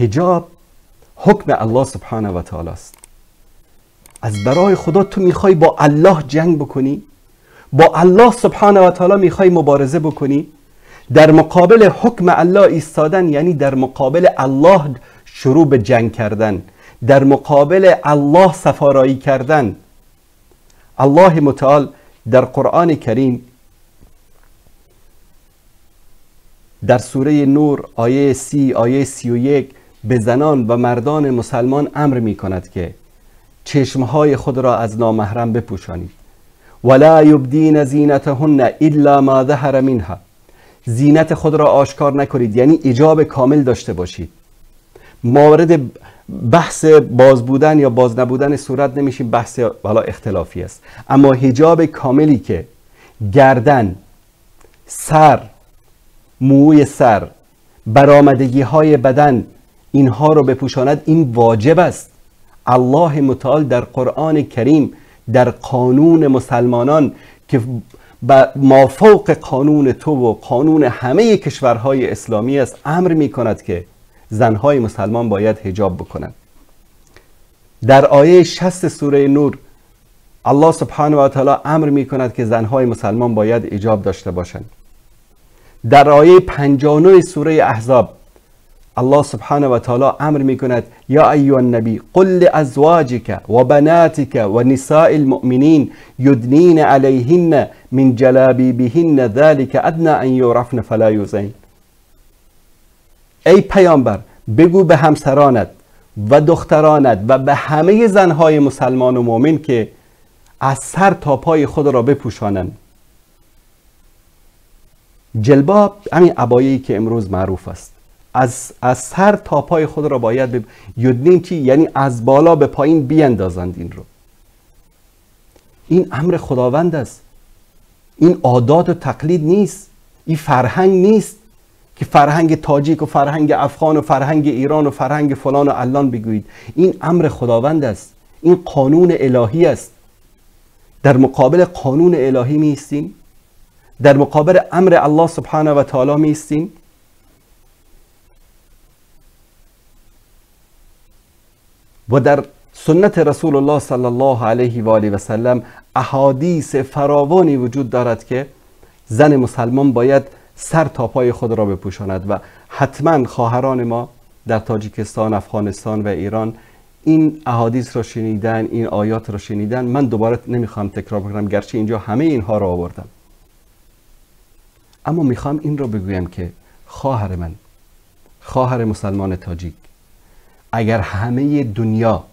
حجاب حکم الله سبحانه و تعالی است. از برای خدا تو میخوای با الله جنگ بکنی؟ با الله سبحانه و تعالی میخوای مبارزه بکنی؟ در مقابل حکم الله ایستادن یعنی در مقابل الله شروع به جنگ کردن، در مقابل الله سفارایی کردن. الله متعال در قرآن کریم در سوره نور آیه 30 آیه 31 به زنان و مردان مسلمان امر می کند که چشمهای خود را از نامحرم بپوشانید. ولا یبدین زینتهن الا ما ظهر منها. زینت خود را آشکار نکنید، یعنی ایجاب کامل داشته باشید. مورد بحث باز بودن یا باز نبودن صورت نمیشیم، بحث والا اختلافی است. اما حجاب کاملی که گردن، سر، موی سر، برآمدگی های بدن، اینها رو بپوشاند، این واجب است. الله متعال در قرآن کریم، در قانون مسلمانان که ما فوق قانون تو و قانون همه کشورهای اسلامی است، امر می کند که زنهای مسلمان باید حجاب بکنند. در آیه 60 سوره نور الله سبحانه و تعالی امر می کند که زنهای مسلمان باید حجاب داشته باشند. در آیه 59 سوره احزاب الله سبحانه و تعالی امر می کند یا ایها النبی قل لازواجک و بناتک و نساء المؤمنین یدنین علیهن من جلابیبهن ذلک ادنی ان یعرفن فلا یؤذین. ای پیامبر بگو به همسرانت و دخترانت و به همه زنهای مسلمان و مؤمن که از سر تا پای خود را بپوشانند. جلباب همین عبایه‌ای که امروز معروف است، از سر تا پای خود را باید یدنین چی؟ یعنی از بالا به پایین بیندازند این رو. این امر خداوند است، این عادات و تقلید نیست، این فرهنگ نیست که فرهنگ تاجیک و فرهنگ افغان و فرهنگ ایران و فرهنگ فلان و علان بگویید. این امر خداوند است، این قانون الهی است. در مقابل قانون الهی می ایستیم، در مقابل امر الله سبحانه و تعالی می ایستیم. و در سنت رسول الله صلی الله علیه و آله و سلم احادیث فراوانی وجود دارد که زن مسلمان باید سر تا پای خود را بپوشاند و حتما خواهران ما در تاجیکستان، افغانستان و ایران این احادیث را شنیدن، این آیات را شنیدن. من دوباره نمیخوام تکرار بکنم، گرچه اینجا همه اینها را آوردم، اما میخوام این را بگویم که خواهر من، خواهر مسلمان تاجیک، اگر همه دنیا،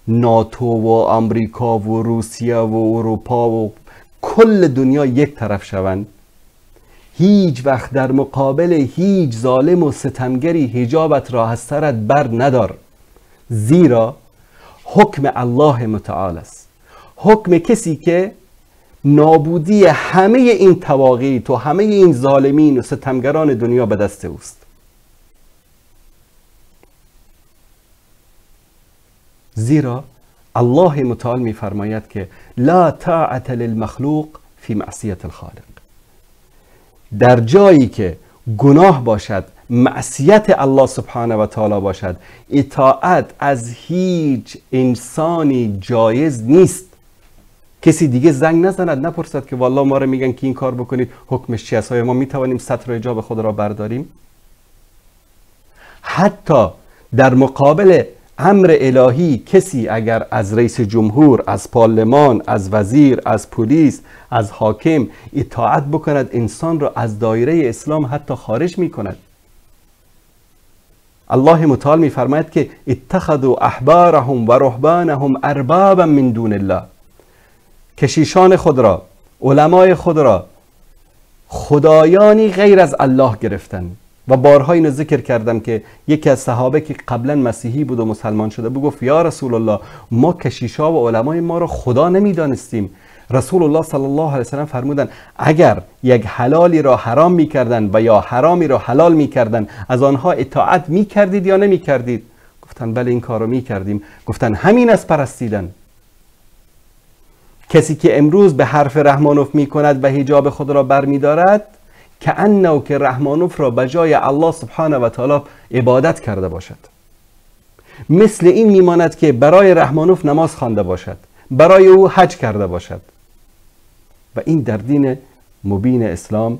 ناتو و آمریکا و روسیه و اروپا و کل دنیا یک طرف شوند، هیچ وقت در مقابل هیچ ظالم و ستمگری حجابت را از سرت بر ندار، زیرا حکم الله متعال است. حکم کسی که نابودی همه این طواغیت و همه این ظالمین و ستمگران دنیا به دست اوست. زیرا الله متعال می‌فرماید که لا طاعت للمخلوق فی معصیت الخالق. در جایی که گناه باشد، معصیت الله سبحانه و تعالی باشد، اطاعت از هیچ انسانی جایز نیست. کسی دیگه زنگ نزند، نپرسد که والله ما رو میگن که این کار بکنید، حکمش چی است؟ ما میتوانیم ستر حجاب خود را برداریم؟ حتی در مقابل امر الهی کسی اگر از رئیس جمهور، از پارلمان، از وزیر، از پلیس، از حاکم اطاعت بکند، انسان را از دایره اسلام حتی خارج می کند. الله متعال می فرماید که اتخذوا احبارهم و رهبانهم اربابا من دون الله. کشیشان خود را، علمای خود را خدایانی غیر از الله گرفتند. و بارها اینو ذکر کردم که یکی از صحابه که قبلا مسیحی بود و مسلمان شده بود گفت یا رسول الله، ما کشیشا و علمای ما را خدا نمیدانستیم. رسول الله صلی الله علیه وسلم فرمودن اگر یک حلالی را حرام میکردن و یا حرامی را حلال میکردن، از آنها اطاعت میکردید یا نمیکردید؟ گفتن بله، این کارو میکردیم. گفتن همین از پرستیدن. کسی که امروز به حرف رحمانوف میکند و حجاب خود را برمیدارد، که انه که رحمانوف را به جای الله سبحانه و تعالی عبادت کرده باشد. مثل این میماند که برای رحمانوف نماز خوانده باشد، برای او حج کرده باشد. و این در دین مبین اسلام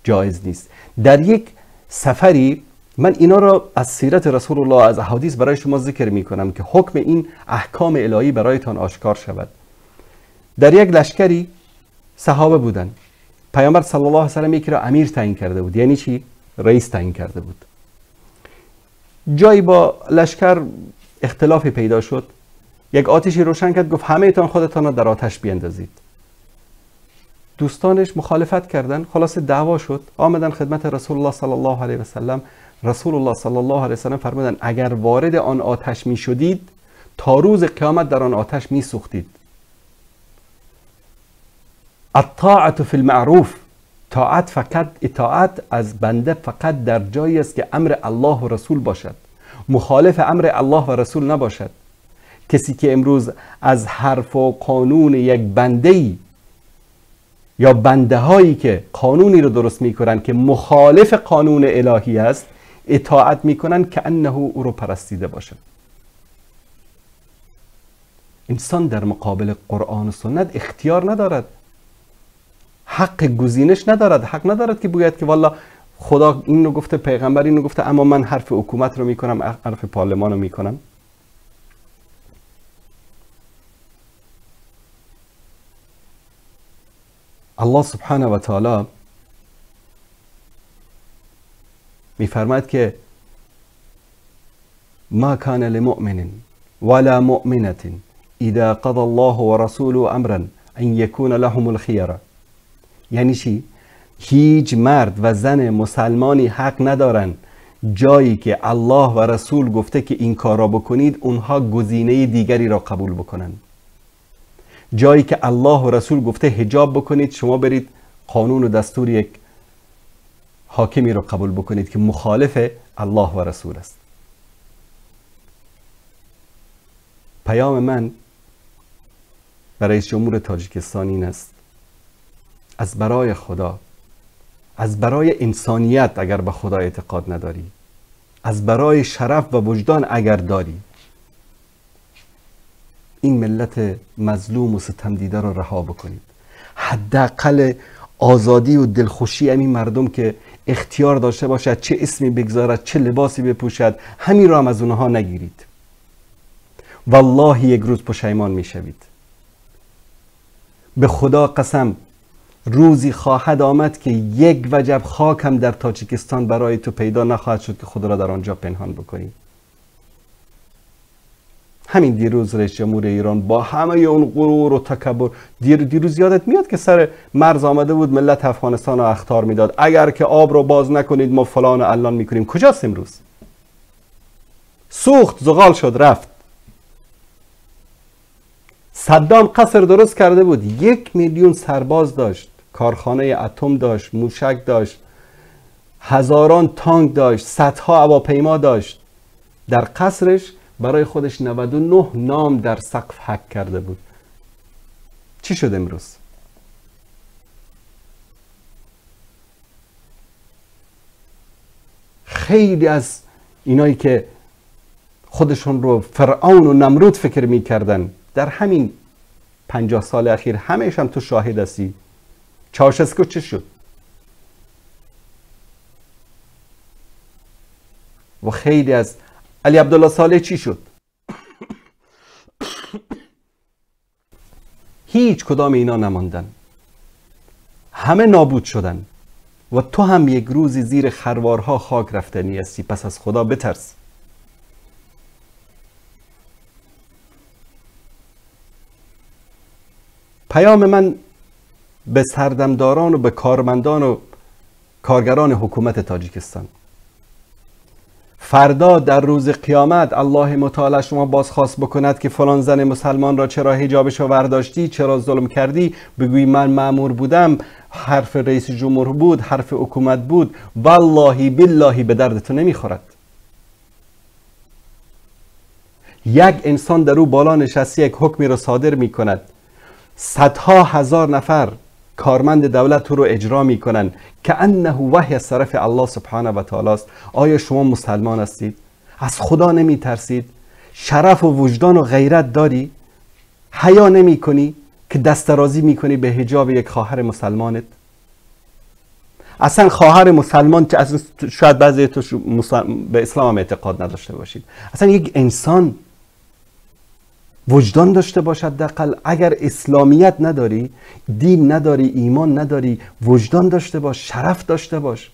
جایز نیست. در یک سفری، من اینا را از سیرت رسول الله، از احادیث برای شما ذکر می کنم که حکم این احکام الهی برایتان آشکار شود. در یک لشکری صحابه بودن، پیامبر صلی الله علیه و سلم یکی را امیر تعیین کرده بود. یعنی چی؟ رئیس تعیین کرده بود. جایی با لشکر اختلافی پیدا شد، یک آتشی روشن کرد، گفت همه تان خودتان را در آتش بیندازید. دوستانش مخالفت کردند، خلاص دعوا شد، آمدن خدمت رسول الله صلی الله علیه و سلم. رسول الله صلی الله علیه و سلم فرمودند اگر وارد آن آتش می شدید تا روز قیامت در آن آتش می سوختید. الطاعة فی المعروف، طاعت فقط، اطاعت از بنده فقط در جایی است که امر الله و رسول باشد، مخالف امر الله و رسول نباشد. کسی که امروز از حرف و قانون یک بنده‌ای یا بنده هایی که قانونی رو درست میکنن که مخالف قانون الهی است اطاعت میکنن، که انه او رو پرستیده باشد. انسان در مقابل قرآن و سنت اختیار ندارد، حق گزینش ندارد، حق ندارد که بگوید که والله خدا اینو گفته، پیغمبر اینو گفته، اما من حرف حکومت رو میکنم، حرف پارلمان رو میکنم. الله سبحانه و تعالی میفرماید که ما کان لمؤمن ولا مؤمنة اذا قضى الله ورسوله امرا ان يكون لهم الخيره. یعنی چی؟ هیچ مرد و زن مسلمانی حق ندارن جایی که الله و رسول گفته که این کار را بکنید اونها گزینه دیگری را قبول بکنن. جایی که الله و رسول گفته حجاب بکنید، شما برید قانون و دستور یک حاکمی رو قبول بکنید که مخالف الله و رسول است. پیام من برای رئیس جمهور تاجیکستان این است: از برای خدا، از برای انسانیت اگر به خدا اعتقاد نداری، از برای شرف و وجدان اگر داری، این ملت مظلوم و ستم دیده را رها بکنید. حداقل آزادی و دلخوشی همین مردم که اختیار داشته باشد چه اسمی بگذارد، چه لباسی بپوشد، همین را هم از اونها نگیرید. والله یک روز پشیمان میشوید. به خدا قسم روزی خواهد آمد که یک وجب خاک هم در تاجیکستان برای تو پیدا نخواهد شد که خود را در آنجا پنهان بکنی. همین دیروز رئیس جمهور ایران با همه اون غرور و تکبر، دیروز یادت میاد که سر مرز آمده بود ملت افغانستان رو اخطار میداد اگر که آب رو باز نکنید ما فلان و علان میکنیم. کجاست امروز؟ سوخت، زغال شد، رفت. صدام قصر درست کرده بود، 1 میلیون سرباز داشت، کارخانه اتم داشت، موشک داشت، هزاران تانک داشت، صدها هواپیما داشت. در قصرش برای خودش 99 نام در سقف حک کرده بود. چی شد امروز؟ خیلی از اینایی که خودشون رو فرعون و نمرود فکر میکردن در همین 50 سال اخیر، همه‌ش هم تو شاهد هستی. چاوشسکو چه شد؟ و خیلی از علی عبدالله صالح چی شد؟ هیچ کدام اینا نماندن، همه نابود شدن و تو هم یک روزی زیر خروارها خاک رفتنی هستی. پس از خدا بترس. پیام من به سردمداران و به کارمندان و کارگران حکومت تاجیکستان: فردا در روز قیامت الله متعال شما بازخواست بکند که فلان زن مسلمان را چرا حجابش رو برداشتی، چرا ظلم کردی، بگویی من مأمور بودم، حرف رئیس جمهور بود، حرف حکومت بود، والله بالله به درد تو نمیخورد. یک انسان در او بالا نشسته یک حکمی را صادر میکند، صدها هزار نفر کارمند دولت رو اجرا میکنن که انه وحی از طرف الله سبحانه و تعالی است. آیا شما مسلمان هستید؟ از خدا نمیترسید؟ شرف و وجدان و غیرت داری؟ حیا نمی کنی که دست درازی میکنی به حجاب یک خواهر مسلمانت؟ اصلا خواهر مسلمان که اصلا شاید بعضی تو به اسلام هم اعتقاد نداشته باشید، اصلا یک انسان وجدان داشته باشد حداقل. اگر اسلامیت نداری، دین نداری، ایمان نداری، وجدان داشته باش، شرف داشته باش.